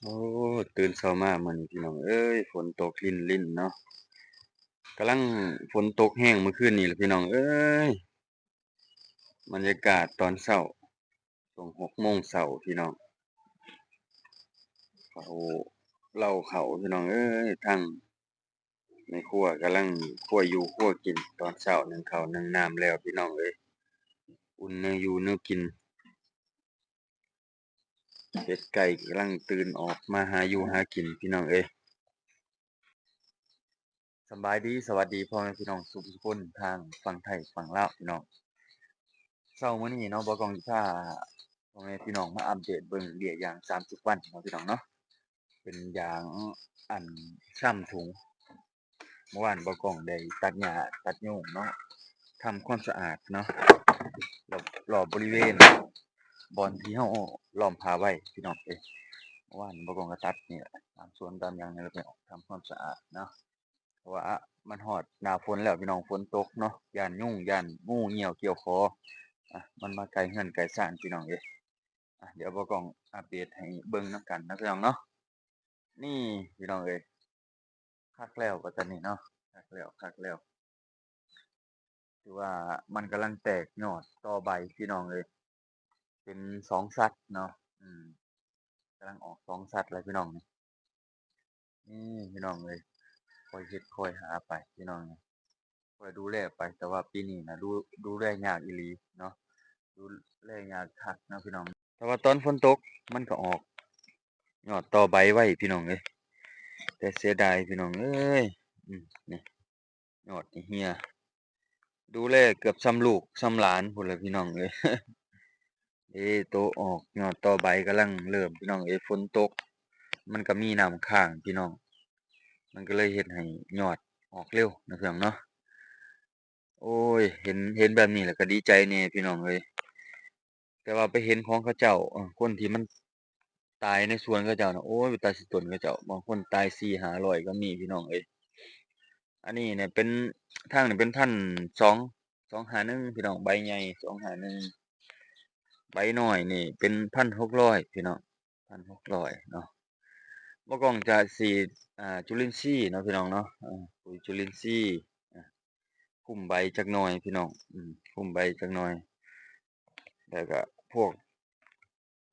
ໂອ້ ຕື່ນເຊົ້າມາມື້ນີ້ພີ່ນ້ອງເອີຍ ຝົນຕົກລິນໆເນາະ ກຳລັງ ຝົນຕົກແຮງມື້ຄືນນີ້ລະພີ່ນ້ອງເອີຍ. ບັນຍາກາດຕອນເຊົ້າ ຊ່ວງຫົກໂມງເຊົ້າພີ່ນ້ອງ ເຂົ້າ ເລົ້າເຂົ້າພີ່ນ້ອງເອີຍ ທາງແມ່ຄົວກຳລັງຄົວຢູ່ຄົວກິນ ຕອນເຊົ້າໜຶ້ງເຂົ້າໜຶ້ງນ້ຳແລ້ວພີ່ນ້ອງເອີຍ ອຸ່ນແນວຢູ່ແນວກິນ. ເປັດໄກ່ກຳລັງຕື່ນອອກມາຫາຢູ່ຫາກິນພີ່ນ້ອງເອີຍ. ສະບາຍດີ ສະຫວັດດີພໍ່ແມ່ພີ່ນ້ອງສູ່ຜູ້ສູ່ຄົນ ທາງຝັ່ງໄທຝັ່ງລາວພີ່ນ້ອງ. ເຊົ້າມື້ນີ້ເນາະ ບ່າວກ້ອງຊິພາພໍ່ແມ່ພີ່ນ້ອງມາອັບເດດເບິ່ງເບ້ຍຢາງສາມສິບວັນເນາະພີ່ນ້ອງເນາະ ເປັນຢາງອັນຊຳຖົງ. ເມື່ອວານບ່າວກ້ອງໄດ້ຕັດຫຍ້າຕັດຍຸງເນາະ ທຳຄວາມສະອາດເນາະ ລອບ ລອບບໍລິເວນບ່ອນທີ່ເຮົາລ້ອມຜ້າໄວ້ພີ່ນ້ອງເອີຍ. ເມື່ອວານບ່າວກ້ອງກໍຕັດນີ້ແຫຼະ ຕາມສວນຕາມຫຍັງນີ້ແຫຼະ ໄປອອກທຳຄວາມສະອາດເນາະ ເພາະວ່າມັນຮອດໜ້າຝົນແລ້ວພີ່ນ້ອງ ຝົນຕົກເນາະ ຢ້ານຍຸງຢ້ານງູເຫຍ່ຽວກ່ຽວຄໍ ອ່ະ ມັນມາໃກ້ເຮືອນໃກ້ຊານພີ່ນ້ອງເອີຍ. ອ່ະ ດຽວບ່າວກ້ອງອັບເດດໃຫ້ເບິ່ງນຳກັນເນາະພີ່ນ້ອງເນາະ. ນີ້ພີ່ນ້ອງເອີຍ ຄັກແລ້ວບັດຕານີ້ເນາະ ຄັກແລ້ວ ຄັກແລ້ວ ຖືວ່າມັນກຳລັງແຕກຍອດຕໍ່ໃບພີ່ນ້ອງເອີຍ ເປັນສອງສັດເນາະ ອືມ ກຳລັງອອກສອງສັດແລ້ວພີ່ນ້ອງນີ້. ນີ້ພີ່ນ້ອງເອີຍ ຄ່ອຍເຮັດຄ່ອຍຫາໄປພີ່ນ້ອງ ຄ່ອຍດູແລໄປ ແຕ່ວ່າປີນີ້ນະ ດູ ດູແລຍາກອີ່ຫຼີເນາະ ດູແລຍາກຄັກເນາະພີ່ນ້ອງ. ແຕ່ວ່າຕອນຝົນຕົກມັນກໍອອກຍອດຕໍ່ໃບໄວພີ່ນ້ອງເອີຍ ແຕ່ເສຍດາຍພີ່ນ້ອງເອີຍ ອືມ ນີ້ ຍອດນີ້ເຫ່ຍ ດູແລເກືອບສ່ຳລູກສ່ຳຫຼານພຸ້ນລະພີ່ນ້ອງເອີຍ. ເອີ ໂຕອອກຍອດຕໍ່ໃບກຳລັງເລີ່ມພີ່ນ້ອງເອີຍ ຝົນຕົກມັນກໍມີນ້ຳຄ້າງພີ່ນ້ອງ ມັນກໍເລີຍເຮັດໃຫ້ຍອດອອກເລັວເນາະພີ່ນ້ອງເນາະ. ໂອ້ຍ ເຫັນ ເຫັນແບບນີ້ແລ້ວກໍດີໃຈແດ່ພີ່ນ້ອງເອີຍ ແຕ່ວ່າໄປເຫັນຂອງເຂົາເຈົ້າ ເອີ ຄົນທີ່ມັນຕາຍໃນສວນເຂົາເຈົ້ານະ ໂອ້ຍ ເປັນຕາຊິຕົນເຂົາເຈົ້າ ບາງຄົນຕາຍສີ່ຫ້າຮ້ອຍກໍມີພີ່ນ້ອງເອີຍ. ອັນນີ້ນີ້ເປັນ ທາງນີ້ເປັນພັນສອງ ສອງຫ້າໜຶ່ງພີ່ນ້ອງ ໃບໃຫຍ່ສອງຫ້າໜຶ່ງ ໃບນ້ອຍນີ້ເປັນພັນຫົກຮ້ອຍພີ່ນ້ອງ ພັນຫົກຮ້ອຍເນາະ. ບ່າວກ້ອງຈະສີດ ອ່າ ຈຸລິນຊີເນາະພີ່ນ້ອງເນາະ ເອີ ປຸ໋ຍຈຸລິນຊີ ອ່າ ຄຸມໃບຈັກໜ່ອຍພີ່ນ້ອງ ອືມ ຄຸມໃບຈັກໜ່ອຍ ແລ້ວກະພວກ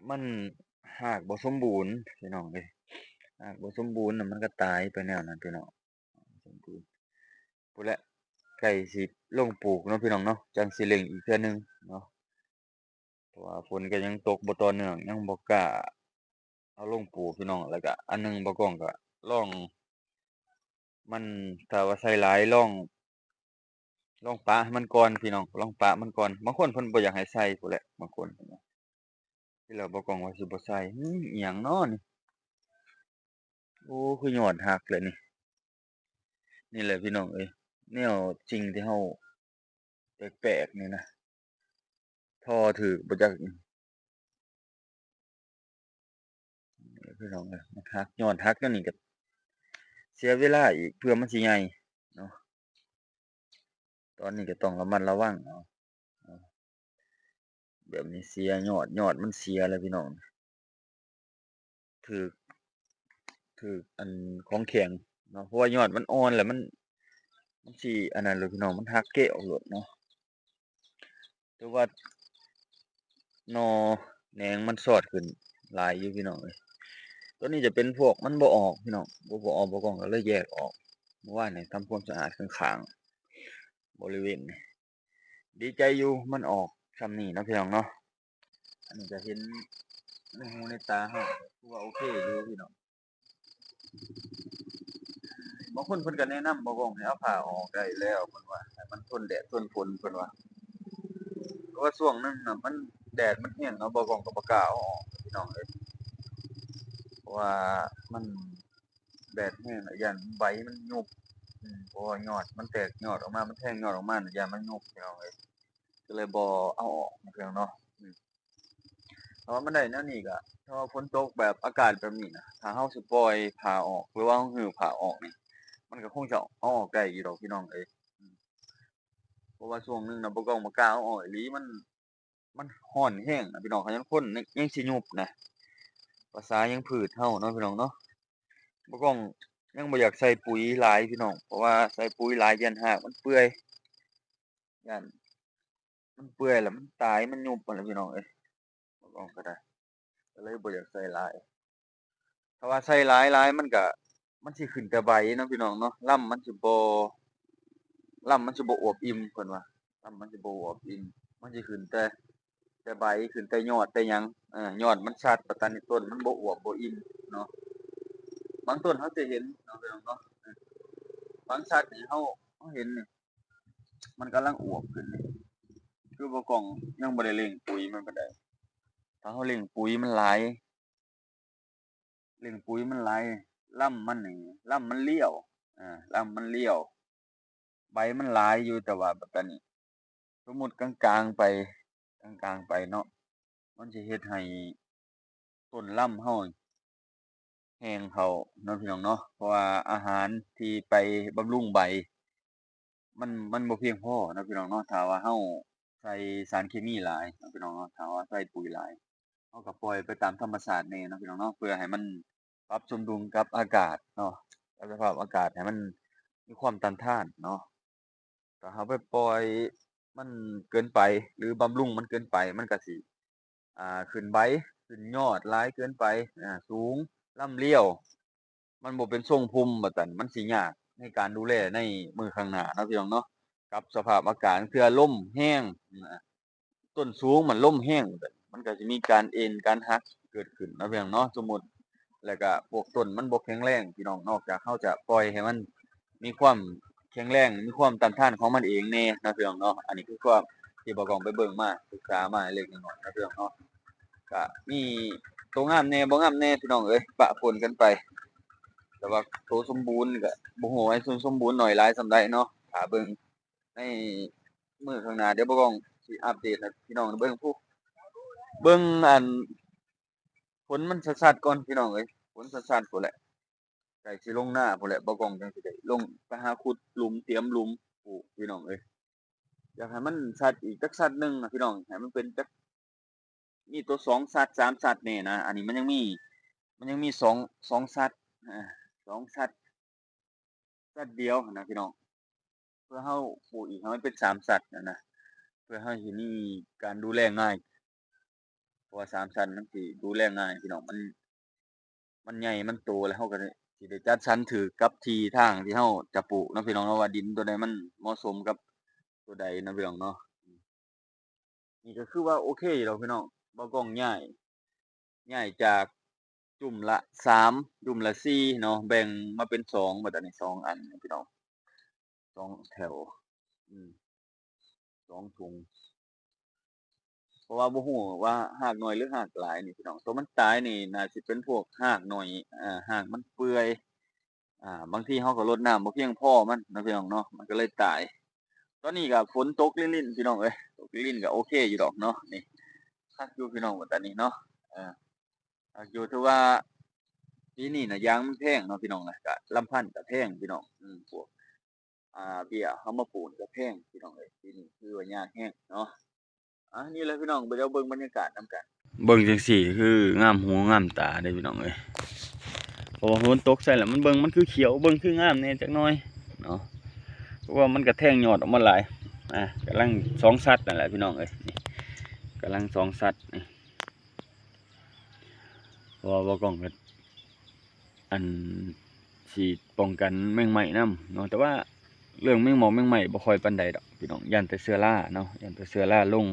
ມັນຮາກບໍ່ສົມບູນພີ່ນ້ອງເອີຍ ຮາກບໍ່ສົມບູນນະ ມັນກໍຕາຍໄປແນວນັ້ນພີ່ນ້ອງ. ພຸ້ນແຫຼະ ໃກ້ຊິລົງປູກເນາະພີ່ນ້ອງເນາະ ຈັ່ງຊິເລັ່ງອີກເທື່ອໜຶ່ງເນາະ ເພາະວ່າຝົນກໍຍັງຕົກບໍ່ຕໍ່ເນື່ອງ ຍັງບໍ່ກ້າເອົາລົງປູກພີ່ນ້ອງ. ແລ້ວກະອັນໜຶ່ງ ບ່າວກ້ອງກໍລອງ ມັນ ຖ້າວ່າໃສ່ຫຼາຍ ລອງ ລອງປະໃຫ້ມັນກ່ອນພີ່ນ້ອງ ລອງປະມັນກ່ອນ. ບາງຄົນເພິ່ນບໍ່ຢາກໃຫ້ໃສ່ພຸ້ນແຫຼະ ບາງຄົນ ທີ່ແລ້ວບ່າວກ້ອງວ່າຊິບໍ່ໃສ່ ຫື ອີ່ຫຍັງເນາະນີ້ ໂອ້ ຄືຍອດຫັກແຫຼະນີ້. ນີ້ແຫຼະພີ່ນ້ອງເອີຍ ແນວສິ່ງທີ່ເຮົາແປກໆນີ້ນະ ທໍ່ຖືກບໍ່ຈັກ ພີ່ນ້ອງເອີຍ ມັນຫັກ ຍອດຫັກແນວນີ້ກໍເສຍເວລາອີກ ເພື່ອມັນຊິໃຫຍ່ເນາະ. ຕອນນີ້ກໍຕ້ອງລະມັດລະວັງເອົາ ແບບນີ້ເສຍຍອດ ຍອດມັນເສຍແລ້ວພີ່ນ້ອງ ຖືກ ຖືກອັນຂອງແຂງເນາະ ເພາະວ່າຍອດມັນອ່ອນແລ້ວ ມັນ ມັນຊິອັນນັ້ນໂລດພີ່ນ້ອງ ມັນຫັກເກະອອກໂລດເນາະ. ແຕ່ວ່າໜໍ່ແໜງມັນຊອດຂຶ້ນຫຼາຍຢູ່ພີ່ນ້ອງເອີຍ. ຕົວນີ້ຈະເປັນພວກມັນບໍ່ອອກພີ່ນ້ອງ ບໍ່ ບໍ່ອອກ ບໍ່ກ່ອງ ກໍເລີຍແຍກອອກ. ເມື່ອວານນີ້ທຳຄວາມສະອາດຂ້າງໆ ບໍລິເວນນີ້ ດີໃຈຢູ່ ມັນອອກຊ່ຳນີ້ເນາະພີ່ນ້ອງເນາະ. ອັນນີ້ກໍເຫັນໃນຫູໃນຕາເຮົາ ຖືວ່າໂອເຄຢູ່ພີ່ນ້ອງ. ບາງຄົນເພິ່ນກໍແນະນຳບໍ່ກ້ອງໃຫ້ເອົາຜ້າອອກໄດ້ແລ້ວ ເພິ່ນວ່າໃຫ້ມັນທົນແດດທົນຝົນ ເພິ່ນວ່າ. ເພາະວ່າຊ່ວງໜຶ່ງນະ ມັນ ແດດມັນແຮງເນາະ ບໍ່ກ້ອງກໍບໍ່ກ້າເອົາອອກພີ່ນ້ອງເອີຍ ເພາະວ່າມັນ ແດດແຮງລະຢ້ານໃບມັນຍຸບ ອືມ ເພາະວ່າຍອດມັນແຕກຍອດອອກມາ ມັນແທງຍອດອອກມາ ຢ້ານມັນຍຸບພີ່ນ້ອງເອີຍ ກໍເລີຍບໍ່ເອົາອອກເນາະ ອືມ. ຖ້າວ່າມັນໄດ້ແນວນີ້ກໍ ຖ້າວ່າຝົນຕົກແບບອາກາດແບບນີ້ນະ ຖ້າເຮົາຊິປ່ອຍຜ້າອອກ ຫຼືວ່າເຮົາຮື້ຜ້າອອກນີ້ ມັນກໍຄົງຈະເອົາອອກໄດ້ຢູ່ດອກພີ່ນ້ອງເອີຍ ອືມ. ເພາະວ່າຊ່ວງໜຶ່ງນະ ບໍ່ກ້ອງບໍ່ກ້າເອົາອອກອີ່ຫຼີ ມັນ ມັນຮ້ອນແຮງນະພີ່ນ້ອງ ຄັນຄົນຍັງ ຍັງຊິຍຸບນະ ພາສາຫຍັງ ພືດເຮົາເນາະ ພີ່ນ້ອງເນາະ. ບ່າວກ້ອງຍັງບໍ່ຢາກໃສ່ປຸຍຫຼາຍ ພີ່ນ້ອງ ເພາະວ່າໃສ່ປຸຍຫຼາຍຢ້ານຮາກມັນເປື່ອຍ ຢ້ານມັນເປື່ອຍແລ້ວມັນຕາຍ ມັນຍຸບຫັ້ນແຫຼະ ພີ່ນ້ອງເອີຍ. ບ່າວກ້ອງກໍໄດ້ ກໍເລີຍບໍ່ຢາກໃສ່ຫຼາຍ. ຖ້າວ່າໃສ່ຫຼາຍໆ ມັນກະ ມັນຊິຂຶ້ນແຕ່ໃບເນາະ ພີ່ນ້ອງເນາະ, ລຳມັນຊິບໍ່ ລຳມັນຊິບໍ່ອວບອີ່ມ ເພິ່ນວ່າ ລຳມັນຊິບໍ່ອວບອີ່ມ ມັນຊິຂຶ້ນແຕ່ ແຕ່ໃບ ຂຶ້ນແຕ່ຍອດແຕ່ຫຍັງ. ເອີ ຍອດມັນຊັດ ປານຕານີ້ ຕົ້ນມັນບໍ່ອວບບໍ່ອີ່ມເນາະ. ບາງຕົ້ນເຮົາຈະເຫັນເນາະ ພີ່ນ້ອງເນາະ, ບາງຊັດນີ້ເຮົາ ເຮົາເຫັນນີ້ ມັນກຳລັງອວບຂຶ້ນນີ້. ຄືບ່າວກ້ອງຍັງບໍ່ໄດ້ເລັ່ງປຸຍມັນປານໃດ. ຖ້າເຮົາເລັ່ງປຸຍມັນຫຼາຍ ເລັ່ງປຸຍມັນຫຼາຍ ລຳມັນນີ້ ລຳມັນລ້ຽວ ອ່າ ລຳມັນລ້ຽວ ໃບມັນຫຼາຍຢູ່ ແຕ່ວ່າບັດຕານີ້ ສົມມຸດກາງໆໄປ ກາງໆໄປເນາະ ມັນຊິເຮັດໃຫ້ຕົ້ນລຳເຮົາແຫ້ງເຂົ້າເນາະ ພີ່ນ້ອງເນາະ. ເພາະວ່າອາຫານທີ່ໄປບຳລຸງໃບ ມັນ ມັນບໍ່ພຽງພໍເນາະ ພີ່ນ້ອງເນາະ. ຖ້າວ່າເຮົາໃສ່ສານເຄມີຫຼາຍເນາະ ພີ່ນ້ອງເນາະ, ຖ້າວ່າໃສ່ປຸຍຫຼາຍ ເຮົາກໍປ່ອຍໄປຕາມທຳມະຊາດແດ່ເນາະ ພີ່ນ້ອງເນາະ, ເພື່ອໃຫ້ມັນປັບສົມດຸນກັບອາກາດເນາະ ກັບສະພາບອາກາດ ໃຫ້ມັນມີຄວາມຕ້ານທານເນາະ. ຖ້າເຮົາໄປປ່ອຍມັນເກີນໄປ ຫຼື ບຳລຸງມັນເກີນໄປ ມັນກໍຊິ ອ່າ ຂຶ້ນໃບ ຂຶ້ນຍອດຫຼາຍເກີນໄປ ອ່າ ສູງ ລຳລ້ຽວ ມັນບໍ່ເປັນຊົງພຸ່ມ ວ່າຊັ້ນ ມັນຊິຍາກໃນການດູແລໃນມື້ຂ້າງໜ້າເນາະ ພີ່ນ້ອງເນາະ. ກັບສະພາບອາກາດ ເທື່ອລົມແຮງ ຕົ້ນສູງ ມັນລົມແຮງ ມັນກໍຊິມີການເອັນການຫັກເກີດຂຶ້ນເນາະ ພີ່ນ້ອງເນາະ. ສົມມຸດ ແລ້ວກະພວກຕົ້ນມັນບໍ່ແຂງແຮງ ພີ່ນ້ອງ, ນອກຈາກເຮົາຈະປ່ອຍໃຫ້ມັນມີຄວາມແຂງແຮງ ມີຄວາມຕ້ານທານຂອງມັນເອງແດ່ເນາະ ພີ່ນ້ອງເນາະ. ອັນນີ້ຄືຄວາມທີ່ບ່າວກ້ອງໄປເບິ່ງມາ ສຶກສາມາເລັກໆນ້ອຍໆເນາະ ພີ່ນ້ອງເນາະ. ກະມີໂຕງາມແດ່ບໍ່ງາມແດ່ ພີ່ນ້ອງເອີຍ ປະປົນກັນໄປ. ແຕ່ວ່າໂຕສົມບູນກະບໍ່ຮູ້ວ່າສົມ ສົມບູນໜ້ອຍຫຼາຍສ່ຳໃດເນາະ, ຖ້າເບິ່ງໃນມື້ຂ້າງໜ້າ ດຽວບ່າວກ້ອງຊິອັບເດດໃຫ້ພີ່ນ້ອງເບິ່ງ. ຜູ້ ເບິ່ງອັນ ຝົນມັນຊັດໆກ່ອນ ພີ່ນ້ອງເອີຍ, ຝົນຊັດໆພຸ້ນແຫຼະ ໃກ້ຊິລົງນາພຸ້ນແຫຼະ ບ່າວກ້ອງຈັ່ງຊິໄດ້ລົງໄປຫາຂຸດຫຼຸມ ຕຽມຫຼຸມປູກ ພີ່ນ້ອງເອີຍ. ຢາກໃຫ້ມັນຊັດອີກຈັກຊັດໜຶ່ງນະ ພີ່ນ້ອງ, ໃຫ້ມັນເປັນຈັກ ມີໂຕສອງຊັດ ສາມຊັດແດ່ນະ. ອັນນີ້ມັນຍັງມີ ມັນຍັງມີສອງ ສອງຊັດ ອາ ສອງຊັດ ຊັດດຽວຫັ້ນນະ ພີ່ນ້ອງ, ເພື່ອເຮົາປູກອີກໃຫ້ມັນເປັນສາມຊັດຫັ້ນນະ ເພື່ອເຮົາຊິມີການດູແລງ່າຍ. ເພາະວ່າສາມຊັ້ນມັນຊິດູແລງ່າຍ ພີ່ນ້ອງ, ມັນ ມັນໃຫຍ່ ມັນໂຕ ແລ້ວເຮົາກໍຊິໄດ້ຈັດສັນຖືກກັບທີ່ທາງທີ່ເຮົາຈະປູກເນາະ ພີ່ນ້ອງເນາະ, ວ່າດິນຕົວໃດມັນເໝາະສົມກັບຕົວໃດເນາະ ພີ່ນ້ອງເນາະ. ນີ້ກໍຄືວ່າໂອເຄຢູ່ດອກ ພີ່ນ້ອງ, ບ່າວກ້ອງຍ້າຍ ຍ້າຍຈາກຈຸ້ມລະສາມ ຈຸ້ມລະສີ່ເນາະ, ແບ່ງມາເປັນສອງ ບັດນີ້ສອງອັນ ພີ່ນ້ອງ, ສອງແຖວ ອືມ ສອງຖົງ. ເພາະວ່າບໍ່ຮູ້ວ່າຮາກໜ້ອຍ ຫຼື ຮາກຫຼາຍນີ້ ພີ່ນ້ອງ, ໂຕມັນຕາຍນີ້ໜ້າຊິເປັນພວກຮາກໜ້ອຍ ອາ ຮາກມັນເປື່ອຍ. ອາ ບາງທີເຮົາກໍລົດນ້ຳບໍ່ພຽງພໍມັນເນາະ ພີ່ນ້ອງເນາະ, ມັນກໍເລີຍຕາຍ. ຕອນນີ້ກໍຝົນຕົກລິນໆ ພີ່ນ້ອງເອີຍ, ຕົກລິນໆກໍໂອເຄຢູ່ດອກເນາະ. ນີ້ ຄັກຢູ່ ພີ່ນ້ອງ, ບັດຕານີ້ເນາະ ເອີ ຄັກຢູ່. ຖືວ່າປີນີ້ນະ ຢາງມັນແພງເນາະ ພີ່ນ້ອງນະ, ກະລຳພັນກະແພງ ພີ່ນ້ອງ, ອືມ ພວກ ອ່າ ເບ້ຍເຮົາມາປູກກໍແພງ ພີ່ນ້ອງເອີຍ, ປີນີ້ຄືວ່າຍາກແຮງເນາະ. ອ່າ ນີ້ແຫຼະ ພີ່ນ້ອງ, ດຽວເບິ່ງບັນຍາກາດນຳກັນ. ເບິ່ງຈັ່ງຊີ້ຄືງາມຫູງາມຕາເດ້ ພີ່ນ້ອງເອີຍ, ເພາະວ່າຝົນຕົກໃສ່ແລ້ວ ມັນເບິ່ງ ມັນຄືຂຽວ ເບິ່ງຄືງາມແດ່ຈັກໜ້ອຍເນາະ, ເພາະວ່າມັນກະແທງຍອດອອກມາຫຼາຍ. ອ່າ ກຳລັງສອງຊັດນັ້ນແຫຼະ ພີ່ນ້ອງເອີຍ, ນີ້ ກຳລັງສອງຊັດນີ້. ເພາະວ່າບ່າວກ້ອງກໍ ອັນ ຊິປ້ອງກັນແມງໄມ້ນຳເນາະ, ແຕ່ວ່າເລື່ອງແມງໝອກແມງໄມ້ບໍ່ຄ່ອຍປານໃດດອກ ພີ່ນ້ອງ, ຢ້ານແຕ່ເຊື້ອລາເນາະ, ຢ້ານແຕ່ເຊື້ອລາລົງ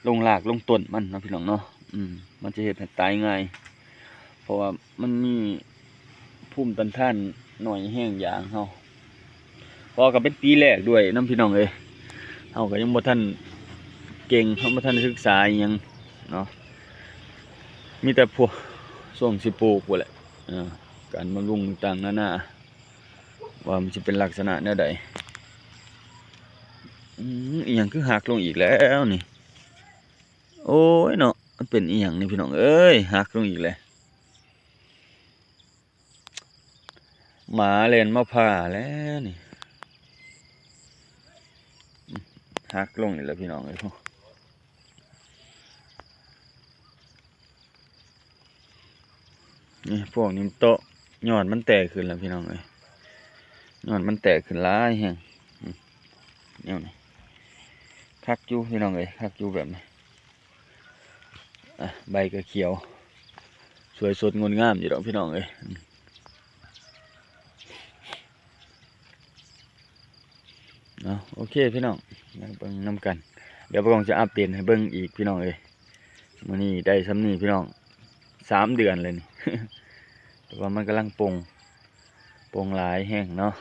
ລົງຮາກລົງຕົ້ນມັນເນາະ ພີ່ນ້ອງເນາະ. ອືມ ມັນຈະເຮັດໃຫ້ຕາຍງ່າຍ ເພາະວ່າມັນມີພູມຕ້ານທານໜ້ອຍແຮງ ຢາງເຮົາ. ເພາະວ່າກໍເປັນປີແລກດ້ວຍນຳ ພີ່ນ້ອງເອີຍ, ເຮົາກໍຍັງບໍ່ທັນເກັ່ງ ເຮົາບໍ່ທັນສຶກສາອີ່ຫຍັງເນາະ, ມີແຕ່ພວກຊ່ວງຊິປູກພຸ້ນແຫຼະ. ເອີ ການບຳລຸງຕ່າງໆນານາ ວ່າມັນຊິເປັນລັກສະນະແນວໃດ. ອືມ ອີ່ຫຍັງຄືຫັກລົງອີກແລ້ວນີ້? ໂອ້ຍເນາະ, ມັນເປັນອີ່ຫຍັງນີ້ ພີ່ນ້ອງເອີຍ, ຫັກລົງອີກແລ້ວ. ໝາແລ່ນມາຜ່າແລ້ວນີ້, ຫັກລົງອີກແລ້ວ ພີ່ນ້ອງເອີຍ. ໂອ້ ອືມ ນີ້ພວກນີ້ເຕາະ ຍອດມັນແຕກຂຶ້ນແລ້ວພີ່ນ້ອງເອີຍ ຍອດມັນແຕກຂຶ້ນຫຼາຍແຮງ ອືມ ແນວນີ້ ຄັກຢູ່ພີ່ນ້ອງເອີຍ ຄັກຢູ່ແບບນີ້ ອ່ະ ໃບກໍຂຽວ ສວຍສົດງົດງາມຢູ່ດອກພີ່ນ້ອງເອີຍ ອືມ ເອົາ ໂອເຄພີ່ນ້ອງ ມາເບິ່ງນຳກັນ ດຽວປາກອງຈະອັບເດດໃຫ້ເບິ່ງອີກພີ່ນ້ອງເອີຍ ມື້ນີ້ໄດ້ຊ່ຳນີ້ພີ່ນ້ອງ ສາມເດືອນແລ້ວນີ້ ແຕ່ວ່າມັນກຳລັງປົ່ງ ປົ່ງຫຼາຍແຮງເນາະ